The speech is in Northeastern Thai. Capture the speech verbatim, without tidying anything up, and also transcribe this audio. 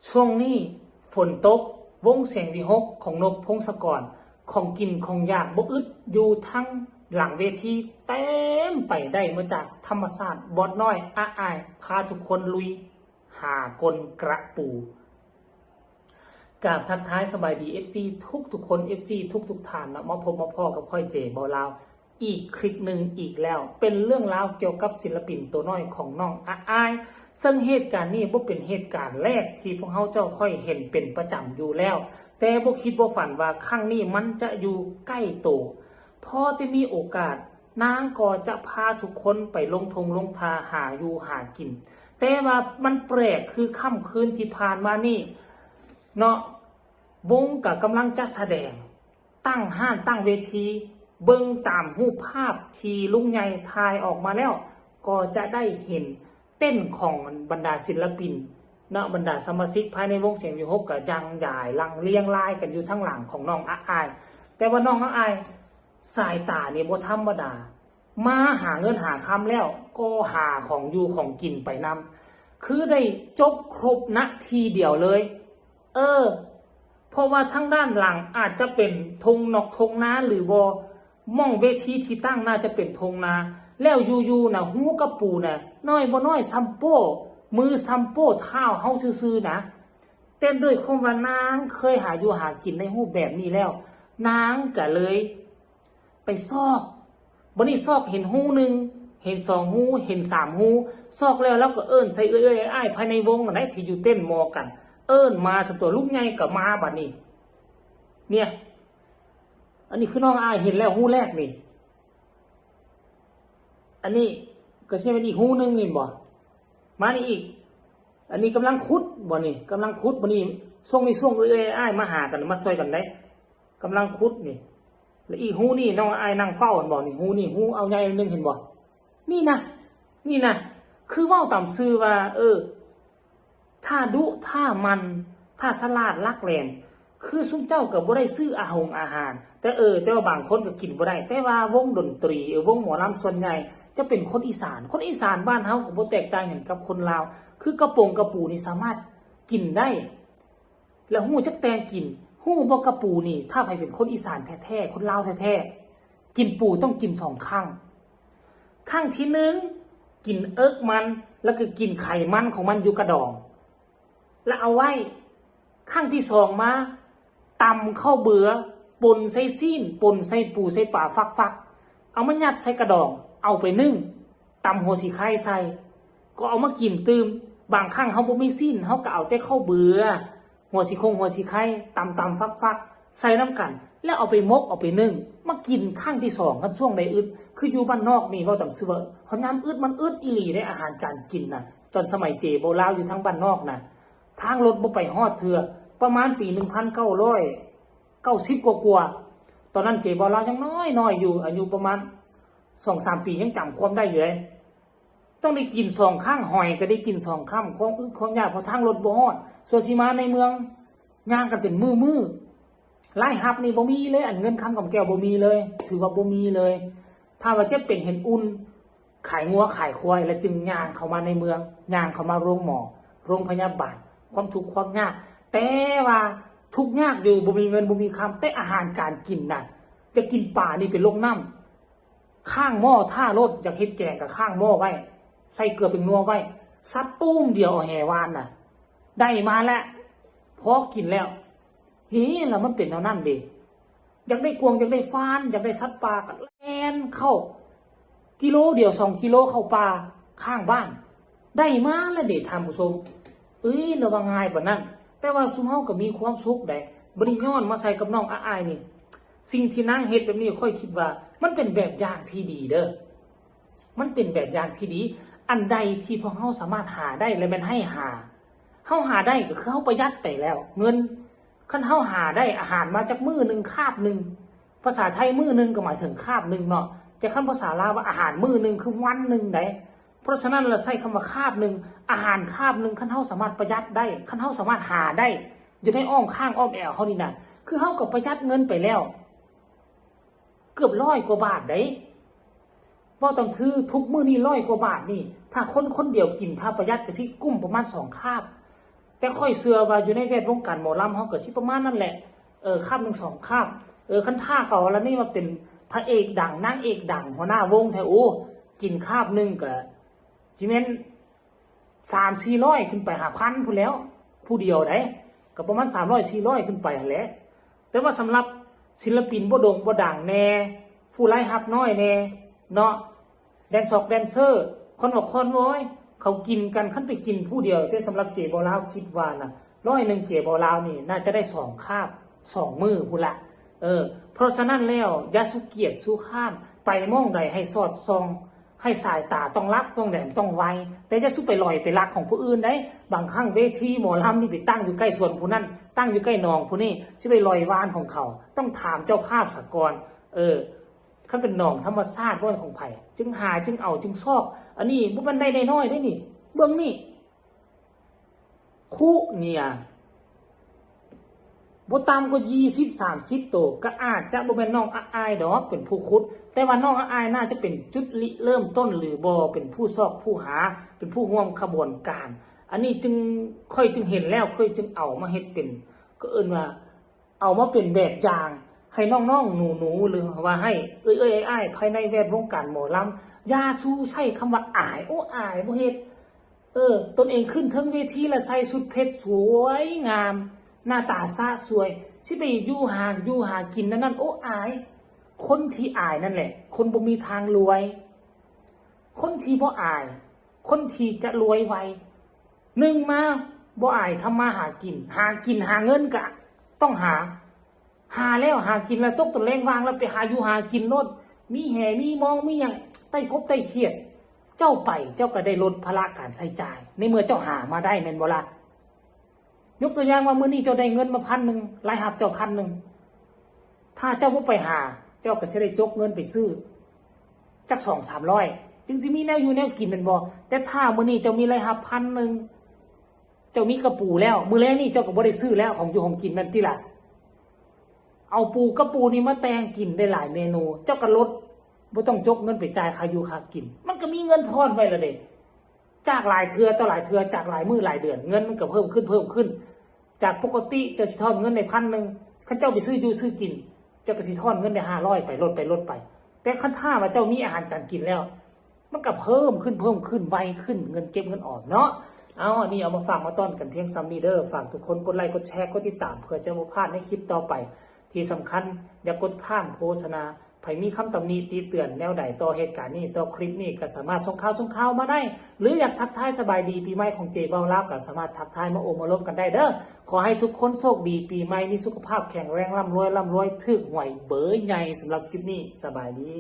ช่วงนี้ฝนตก วงเสียงวิหกของนกพงศกร ของกินของอยากบ่อึดอยู่ทั้งหลังเวที เต็มไปได้มาจากธรรมชาติ บอสน้อยอาอาย พาทุกคนลุยหากลกระปู กราบทักทายสบายดี เอฟซี ทุกทุกๆคน เอฟซี ทุกทุกๆท่านเนาะ มาพบมาพ้อกับข้อยเจบ่าวลาว อีกคลิปหนึ่งอีกแล้ว เป็นเรื่องราวเกี่ยวกับศิลปินตัวน้อยของน้องอาอาย ซึ่งเหตุการณ์นี้บ่เป็นเหตุการณ์แรกที่พวกเฮาเจ้าค่อยเห็นเป็นประจำอยู่แล้ว แต่บ่คิดบ่ฝันว่าครั้งนี้มันจะอยู่ใกล้โต พอแต่มีโอกาส นางก็จะพาทุกคนไปลงทงลงทาหาอยู่หากิน แต่ว่ามันแปลกคือค่ำคืนที่ผ่านมานี่เนาะ วงก็กำลังจะแสดง ตั้งฮ้านตั้งเวที เบิ่งตามรูปภาพที่ลุงใหญ่ถ่ายออกมาแล้ว ก็จะได้เห็นเต็นท์ของบรรดาศิลปินเนาะ บรรดาสมาชิกภายในวงเสียงวิหกก็ยังยายลังเรียงรายกันอยู่ทางหลังของน้องอาอาย แต่ว่าน้องอาอาย สายตานี่บ่ธรรมดา มาหาเงินหาคำแล้ว ก็หาของอยู่ของกินไปนำ คือได้จบครบณที่เดียวเลย เออ เพราะว่าทางด้านหลังอาจจะเป็นทงนอกทงนาหรือบ่ หม่องเวทีที่ตั้งน่าจะเป็นทงนา แล้วอยู่ๆน่ะ ฮูกระปูน่ะ น้อยบ่น้อย ซ่ำโป้ มือซ่ำโป้เท้าเฮาซื่อๆนะ แต่ด้วยความว่านางเคยหาอยู่หากินในรูปแบบนี้แล้ว นางก็เลย ไปซอก บัดนี้ซอกเห็นฮูหนึ่ง เห็นสองฮู เห็นสามฮู ซอกแล้วลาวก็เอิ้นใส่เอื้อยๆอ้ายๆภายในวงนั่นแหละที่อยู่เต็นท์หมอกัน เอิ้นมา ซั่นตั๊ว ลุงใหญ่ก็มาบัดนี้ เนี่ย อันนี้คือน้องอาอายเห็นแล้วฮูแรกนี่ อันนี้ก็สิเป็นอีกฮูหนึ่งนี่บ่ มานี่อีก อันนี้กำลังขุดบ่นี่ กำลังขุดบ่นี่ ช่วงนี้ช่วงเอื้อยๆอ้ายๆมาหากัน มาซอยกันได้ กำลังขุดนี่ แล้วอีกฮูนี่น้องอาอายนั่งเฝ้าหั่นบ่นี่ ฮูนี่ ฮูเอาใหญ่หนึ่งเห็นบ่ นี่นะ นี่นะ คือเว้าตามซื่อว่า เออ ถ้าดุ ถ้ามัน ถ้าฉลาดหลักแหลม คือซุมเจ้าก็บ่ได้ซื้ออาหงอาหาร แต่เออ แต่ว่าบางคนก็กินบ่ได้ แต่ว่าวงดนตรี เออ วงหมอลำส่วนใหญ่จะเป็นคนอีสาน คนอีสานบ้านเฮาก็บ่แตกต่างหยังกับคนลาว คือกระปงกระปูนี่สามารถกินได้ แล้วฮู้จักแต่งกิน ฮู้บ่กระปูนี่ ถ้าไผเป็นคนอีสานแท้ๆ คนลาวแท้ๆ กินปูต้องกินสองครั้ง ครั้งที่หนึ่ง กินเอิกมัน แล้วก็กินไขมันของมันอยู่กระดอง แล้วเอาไว้ ครั้งที่สองมา ตำข้าวเบือ ป่นใส่ซี้น ป่นใส่ปูใส่ปลาฟักๆ เอามายัดใส่กระดอง เอาไปนึ่ง ตำหัวสิไคใส่ ก็เอามากินตื่ม บางครั้งเฮาบ่มีซี้น เฮาก็เอาแต่ข้าวเบือ หัวสิคงหัวสิไค ตำๆฟักๆ ใส่นำกัน แล้วเอาไปหมก เอาไปนึ่ง มากินครั้งที่สอง คันช่วงใดอึด คืออยู่บ้านนอกนี่เว้าตามซื่อว่า เฮายามอึดมันอึดอีหลีเด้ อาหารการกินน่ะ ตอนสมัยเจบ่าวลาวอยู่ทางบ้านนอกน่ะ ทางรถบ่ไปฮอดเทื่อ ประมาณปีหนึ่งพันเก้าร้อยเก้าสิบกว่าๆ ตอนนั้นเจบ่าวลาวยังน้อยๆอยู่ อายุประมาณสองสามปี ยังจำความได้อยู่เลย ต้องได้กินสองครั้ง หอยก็ได้กินสองครั้ง ความอึดความอยาก เพราะทางรถบ่ฮอด ส่วนสิมาในเมือง ย่างกันเป็นมื้อๆ รายรับนี่บ่มีเลย อันเงินคำกำแก้วบ่มีเลย ถือว่าบ่มีเลย ถ้าว่าเจ็บเป็นเห็นอุ่น ขายงัวขายควาย แล้วจึงย่างเข้ามาในเมือง ย่างเข้ามาโรงหมอ โรงพยาบาล ความทุกข์ความยาก แต่ว่าทุกข์ยากอยู่ บ่มีเงินบ่มีคำ แต่อาหารการกินน่ะ จะกินปลานี่เป็นลงน้ำ ข้างหม้อท่ารถ อยากเฮ็ดแกงก็ข้างหม้อไว้ ใส่เกลือเป็นนัวไว้ สับตูมเดียวเอาแหหว่านน่ะ ได้มาแล้ว พอกินแล้ว เฮ้ แล้วมันเป็นแนวนั้นเด้ อยากได้กวาง อยากได้ฟาน อยากได้สัตว์ป่าก็แล่นเข้า กิโลเดียวสองกิโลเข้าป่าข้างบ้าน ได้มาแล้วเด้ท่านผู้ชม เอ้ย ระวังง่ายปานนั้น แต่ว่าซุมเฮาก็มีความสุขได้ บ่ได้ย้อนมาใส่กับน้องอาอายนี่ สิ่งที่นางเฮ็ดแบบนี้ ข้อยคิดว่ามันเป็นแบบอย่างที่ดีเด้อ มันเป็นแบบอย่างที่ดี อันใดที่พวกเฮาสามารถหาได้ และแม่นให้หา เฮาหาได้ก็คือเฮาประหยัดไปแล้ว เงิน คันเฮาหาได้อาหารมาจักมื้อหนึ่งคาบหนึ่ง ภาษาไทยมื้อหนึ่งก็หมายถึงคาบหนึ่งเนาะ แต่คันภาษาลาวว่าอาหารมื้อหนึ่งคือวันหนึ่งได เพราะฉะนั้นเราใช้คำว่าคาบหนึ่ง อาหารคาบหนึ่ง คันเฮาสามารถประหยัดได้ คันเฮาสามารถหาได้ อยู่ในอ้อมข้างอ้อมแอวเฮานี่นะ คือเฮาก็ประหยัดเงินไปแล้ว เกือบร้อยกว่าบาทได เว้าตามซื่อ ทุกมื้อนี่ร้อยกว่าบาทนี่ ถ้าคนคนเดียวกิน ถ้าประหยัดก็สิกุ้มประมาณสองคาบ แต่ข้อยเชื่อว่าอยู่ในแวดวงการหมอลำเฮาก็สิประมาณนั้นแหละ เออ คาบหนึ่งสองคาบ เออ คันถ้าเขาละนี่มาเป็นพระเอกดัง นางเอกดัง หัวหน้าวงแท้ โอ้ กินคาบหนึ่งก็สิแม่นสามสี่ร้อยขึ้นไป ห้าพันพู้นแหล้ว ผู้เดียวได๋ ก็ประมาณสามร้อยสี่ร้อยขึ้นไปหั้นแหละ แต่ว่าสำหรับศิลปินบ่โด่งบ่ดังแน่ ผู้รายรับน้อยแน่ เนาะ แดนซอกแดนเซอร์ คอนวอกคอนวอย เขากินกัน คันไปกินผู้เดียว แต่สำหรับเจบ่าวลาวคิดว่านะ ร้อยหนึ่งเจบ่าวลาวนี่น่าจะได้สองคาบ สองมื้อพู้นละ เออ เพราะฉะนั้นแล้วอย่าสุเกียจสุข้าน ไปหม่องใดให้สอดส่อง ให้สายตาต้องลักต้องแหลมต้องไว แต่อย่าสุไปลอยไปลักของผู้อื่นได๋ บางครั้งเวทีหมอลำนี่ไปตั้งอยู่ใกล้สวนผู้นั้น ตั้งอยู่ใกล้หนองผู้นี้ สิไปลอยว่านของเขา ต้องถามเจ้าภาพซะก่อน เออ คันเป็นหนองธรรมชาติบ่แม่นของไผ จึงหา จึงเอา จึงซอก อันนี้บ่แม่นได้น้อยๆ เด้นี่ เบิ่งนี่ คุเนี่ย บ่ต่ำกว่ายี่สิบ สามสิบโต ก็อาจจะบ่แม่นน้องอาอายดอก เป็นผู้ขุด แต่ว่าน้องอาอายน่าจะเป็นจุดริเริ่มต้น หรือบ่เป็นผู้ซอกผู้หา เป็นผู้ร่วมขบวนการ อันนี้จึง ข้อยจึงเห็นแล้ว ข้อยจึงเอามาเฮ็ดเป็น ก็เอิ้นว่า เอามาเป็นแบบอย่าง ให้น้องๆ หนูๆ หรือว่าให้เอื้อยๆ อ้ายๆ ภายในแวดวงการหมอลำ อย่าสู่ใช้คำว่าอาย โอ้ อายบ่เฮ็ด เออ ตนเองขึ้นเทิงเวทีแล้วใส่ชุดเพชรสวยงาม หน้าตาสะสวย สิไปอยู่ห้างอยู่หากินนั่นนั่น โอ้ อาย คนที่อายนั่นแหละ คนบ่มีทางรวย คนที่บ่อาย คนที่จะรวยไว หนึ่งมา บ่อายทำมาหากิน หากินหาเงินก็ต้องหา หาแล้วหากินแล้ว ตกตอนแลงว่างแล้วไปหาอยู่หากินโลด มีแหมีมอง มีหยัง ไต่กบไต่เขียด เจ้าไป เจ้าก็ได้ลดภาระการใช้จ่าย ในเมื่อเจ้าหามาได้แม่นบ่ล่ะ ยกตัวอย่างว่ามื้อนี้เจ้าได้เงินมาพันหนึ่ง รายรับเจ้าพันหนึ่ง ถ้าเจ้าบ่ไปหา เจ้าก็สิได้จกเงินไปซื้อ จักสองสามร้อย จึงสิมีแนวอยู่แนวกินแม่นบ่ แต่ถ้ามื้อนี้เจ้ามีรายรับพันหนึ่ง เจ้ามีกระปูแล้ว มื้อแลงนี่เจ้าก็บ่ได้ซื้อแล้ว ของอยู่ของกินแม่นติล่ะ เอาปูกระปูนี่มาแต่งกินได้หลายเมนู เจ้าก็ลด บ่ต้องจกเงินไปจ่ายค่าอยู่ค่ากิน มันก็มีเงินทอนไว้แล้วเด้ จากหลายเทื่อต่อหลายเทื่อ จากหลายมื้อหลายเดือน เงินมันก็เพิ่มขึ้น เพิ่มขึ้น จากปกติเจ้าสิทอนเงินได้พันหนึ่ง คันเจ้าไปซื้ออยู่ซื้อกิน เจ้าก็สิทอนเงินได้ห้าร้อยไป ลดไป ลดไป แต่คันถ้าว่าเจ้ามีอาหารการกินแล้ว มันก็เพิ่มขึ้น เพิ่มขึ้น ไวขึ้น เงินเก็บเงินออมเนาะ เอา อันนี้เอามาฝากมาต้อนกันเพียงส่ำนี้เด้อ ฝากทุกคนกดไลค์ กดแชร์ กดติดตาม เพื่อจะบ่พลาดในคลิปต่อไป ที่สำคัญอย่ากดข้ามโฆษณา ไผมีคำตำหนิติเตือนแนวใดต่อเหตุการณ์นี้ ต่อคลิปนี้ ก็สามารถส่งข่าว ส่งข่าวมาได้ หรืออยากทักทายสบายดีปีใหม่ของเจบ่าวลาว ก็สามารถทักทายมาโอ้มาลมกันได้เด้อ ขอให้ทุกคนโชคดีปีใหม่ มีสุขภาพแข็งแรง ร่ำรวย ร่ำรวย ถืกหวยเบอร์ใหญ่ สำหรับคลิปนี้ สบายดี